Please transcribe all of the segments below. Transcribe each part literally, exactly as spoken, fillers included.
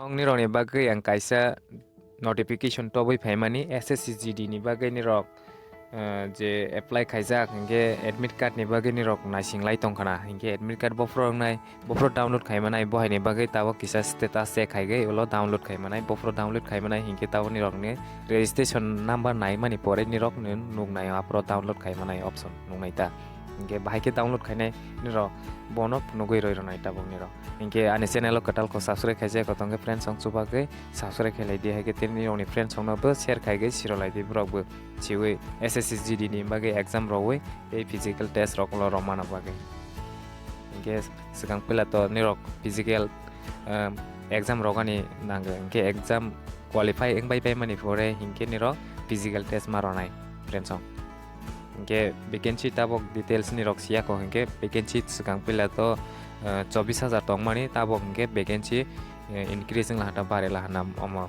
Nirokni bagwi ang kaisa notification tobwi phaimani S S C G D ni bagwi nirok, eh, je apply khaijak hinkhe admit card ni bagwi nirok naising lai tongkhana, hinkhe admit card bophro wngnai, bophro download khaimanai, bohaini bagwi tabok kisa status check khaigwi ulo download khaimanai, bophro download khaimanai hinkhe tabok nirokni registration number naimani pore nirok nuknai aphro download khaimanai option nuknai ta. Hinkhe bahai khe download khainai nirok bono phunugwi roi rwnai tabok nirok. Hinkhe ani channel o kwtal kho subscribe khaijak tongkhe friends song chubagwi subscribe khailai di, hai khe tei nirokni friends songno bo share khaigwi sirolai di, borok bo chiwi S S C G D ni bagwi exam rogwi tei physical test rok ulo rwmana bagwi. Hinkhe swkang puila to nirok physical, um, exam rogani nango, hinkhe exam qualify wngbai paimani pore hinkhe nirok physical test ma rwnai friends song. Hinkhe vacancy tabok details nirok siyako, hinkhe vacancy swkang puila to, eh, chobbish hajar tongmani, tabok hinkhe vacancy, eh, increase wng laha ta, bare laha na omo,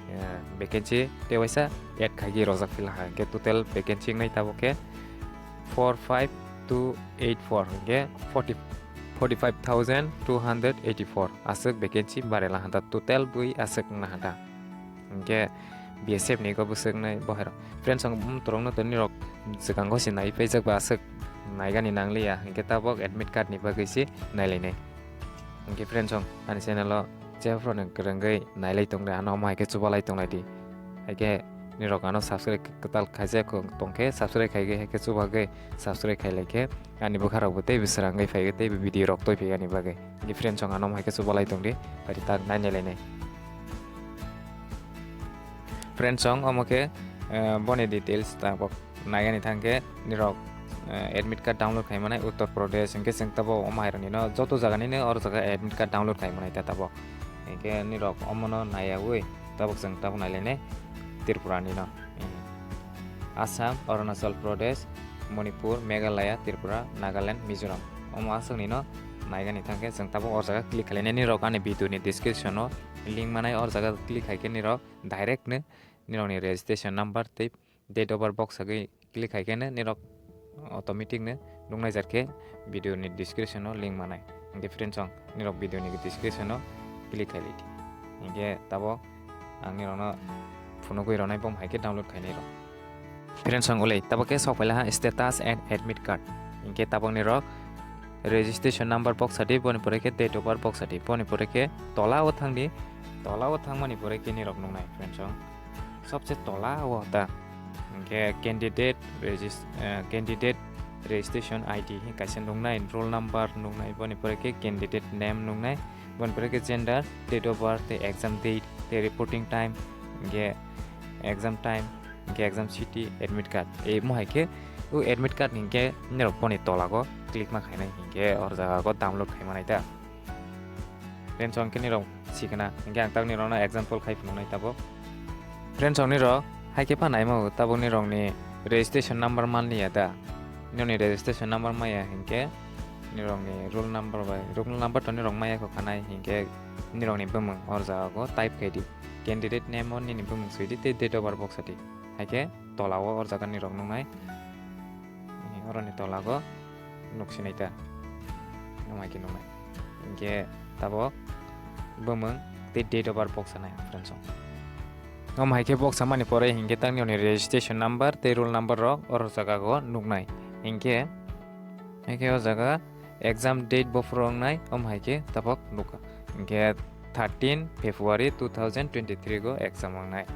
eh, vacancy tei waisa add khaigwi rojak phi laha, hinkhe total vacancy wngnai tabok khe four five two eight four, hinkhe forty, forty five thousand two hundred eighty four aswk vacancy bare laha ta, total bui aswk wng laha ta. Hinkhe B S F ni go bwswk nai bohero. Friends song, um, torokno to nirok swkango se nai paijak ba aswk naigani nangliya. Hinkhe tabok admit card ni bagwi se nailainai. Hinkhe friends song, ani channel o jephru ni kwrwngwi nailai tongdi, ano omo hai khe chubalai tonglai di. Hai khe nirok ano subscribe kwtal khaijak tongkhe subscribe khaigwi, hai khe chubagwi subscribe khailai khe ani bwkha rok bo tei bwswrangwi phaiwi tei video rok toi phai ani bagwi. Hinkhe friends song ano omo hai khe chubalai tongdi, pai tak nainailainai. Friends song, omo khe, eh, boni details tabok naigani thangkhe nirok, eh, admit card download khaimanai Uttar Pradesh, hinkhe chwng tabok omo hairoknino joto jaganino oro jaga admit card download khaimanai ta tabok. Hinkhe nirok omono naiyawi tabok chwng tabok nailainai Tripura nino. Assam, Arunachal Pradesh, Manipur, Meghalaya, Tripura, Nagaland, Mizoram. Omo aswknino naigani thangkhe chwng tabok oro jaga click khailai nai, nirok ani video ni description o link manai, oro jaga click khaikhe nirok direct no nirokni registration number tei date of birth box sagwi click khaikhe no nirok automatic no nuknai jar khe video ni description o link manai. Hinkhe friends song, nirok video ni description o click khailai di. Hinkhe tabok ang nirokno phunugwi rwnai, bom hai khe download khainai rok. Friends song, ulei tabok khe sok phaila ha status and admit card. Hinkhe tabok nirok registration number box sadi, boni pore khe date of birth box sadi, boni pore khe tola o thangdi, tola o thangmani pore khe nirok nuknai friends song. Sobse tola o ta hinkhe candidate regis-, eh, candidate registration I D hi kaisa nuknai, roll number nuknai, boni pore khe candidate name nuknai, boni pore khe gender, date of birth, tei exam date, tei reporting time, hinkhe exam time, hinkhe exam city, admit card. Emo hai khe o admit card hinkhe nirok boni tola o click ma khainai, hinkhe oro jaga o download khaimanai ta. Friends song, hinkhe nirok sikna, hinkhe ang tak nirokno example khai phunuknai tabok. Friends song, nirok hai khe pha naima tabok nirokni registration number manliya da. Nirokni registration number maya hinkhe nirokni roll number bai, roll number to nirok maya kho khanai, hinkhe nirokni bumung oro jaga o type khai di. Candidate name o nini bumung soi di tei date of birth box sadi. Hai khe tola o oro jaga nirok nuknai. Oroni tola o nuk sinai ta. Omo hai khe nuknai. Hinkhe tabok bumung tei date of birth box sanai friends song. Omo hai khe box samani pore hinkhe tangni oni registration number tei roll number rok oro jaga o nuknai. Hinkhe, hinkhe o jaga exam date bophuru wngnai, omo hai khe tabok nukha. Hinkhe thirteen February two thousand twenty-three go exam wngnai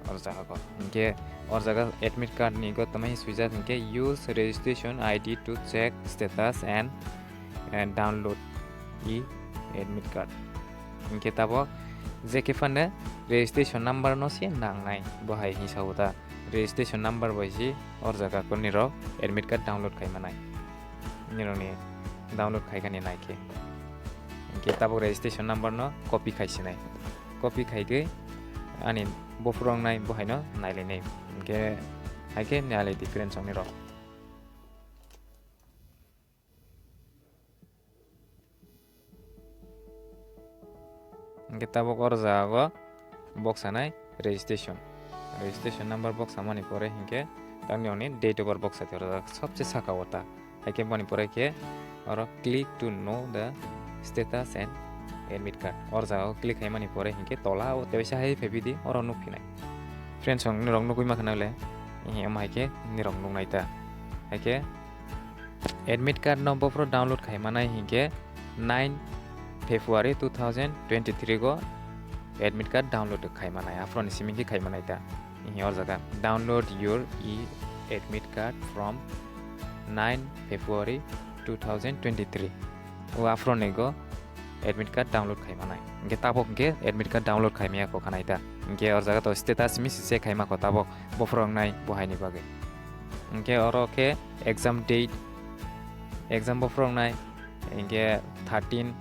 oro jaga o. Hinkhe oro jaga admit card ni go tamai swijak hinkhe use registration I D to check status and, and download e admit card. Hinkhe tabok je khe phano registration number no se nangnai, bo hai hinsa o ta registration number bai se oro jaga ko nirok admit card download khai manai. Nirokni download khaikani nai khe. Hinkhe tabok registration number no copy khai sinai. Copy khaigwi ani bophuru wngnai bo haino nailainai. Hinkhe hai khe nailai di friends song nirok. Hinkhe tabok oro jaga o box sanai registration. Registration number box samani pore hinkhe tangni oni date of birth box sadi oro jaga sobse saka o ta. Hai khe boni pore khe oro click to know the status and admit card. Or jaga o click khaimani pore hinkhe tola o teisa hai phaibi di, oro nukphinai. Friends, ang nirok nugwi mankha nale, hinkhe omo haikhe nirok nuknai ta. Haikhe admit card no bophuru download khaimanai hinkhe nine February two thousand twenty-three go admit card download khaimanai, aphuruni simi khe khaimanai ta. Hinkhe or jaga, "Download your e-admit card from nine February two thousand twenty-three." O aphuruni go admit card download khaimanai. Hinkhe tabok hinkhe admit card download khaimaya kho khanai ta. Hinkhe or jaga to status message se khaima kho tabok bophuru wngnai bo haini bagwi. Hinkhe oro khe exam date, exam bophuru wngnai, hinkhe thirteen,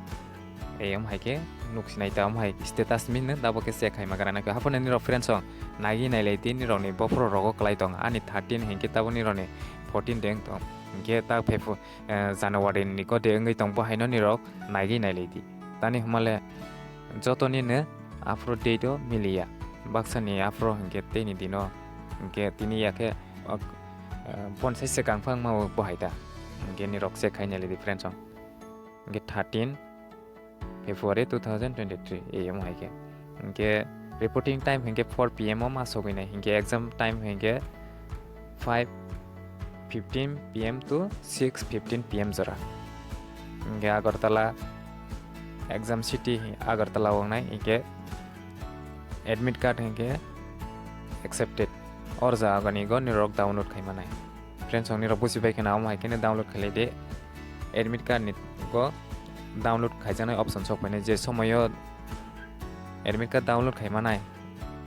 ei, omo hai khe nuksinai ta, omo hai status message no tabok khe check khaima gana nai kho. Haphano nirok friends song naiwi nailai di, nirokni bophuru rogo kwlai tong, ani thirteen hinkhe tabok nirokni fourteen de wng tong. Hinkhe ta Febru-, eh, January ni ko de wngwi tong, bo haino nirok naiwi nailai di. Tani hwnmale joto nino aphuru date o miliya. Baksa ni aphuru hinkhe teini dino hinkhe tini ya khe, ok, eh, ponchai swkang phang ma bo hai ta. Hinkhe nirok check khai nailai di friends song. Hinkhe thirteen February two thousand twenty-three, ei omo hai khe. Hinkhe reporting time hinkhe four P M o ma sogwi nai, hinkhe exam time hinkhe five fifteen P M to six fifteen P M jora. Hinkhe Agartala exam city, Agartala o wngnai, hinkhe admit card hinkhe accepted. Or jaga ni go nirok download khaimanai. Friends song nirok busi bai kheno omo hai kheno download khailai de. Admit card ni go download khaijaknai option sok phainai, je somoyo admit card download khaimanai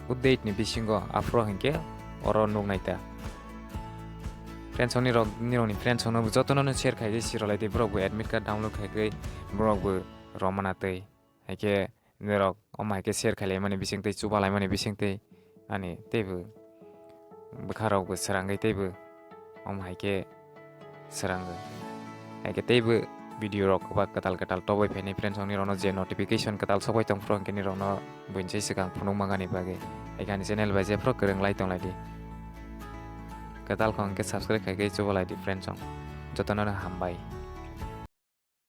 o date ni bisingo aphuru hinkhe oro nuknai ta. Friends song nirok, nirokni friends song no jotono no share khaigwi sirolai di, borok bo admit card download khaigwi borok bo romana twi. Haikhe norok omo hai khe share khailai mani bising tei chuba lai mani bising tei ani teibo bwkha rok bo srangwi teibo omo hai khe srangwi. Haikhe teibo video rok ba kwtal kwtal toboi phainai friends song nirokno je notification kwtal sokbai tong phuru hinkhe nirokno buini sai swkang phunuk mangani bagwi. Haikhe ani channel bai jephru kwrwng lai tong lai di. Kwtal kho hinkhe subscribe khaikhe chuba lai di friends song. Jotono no hambai.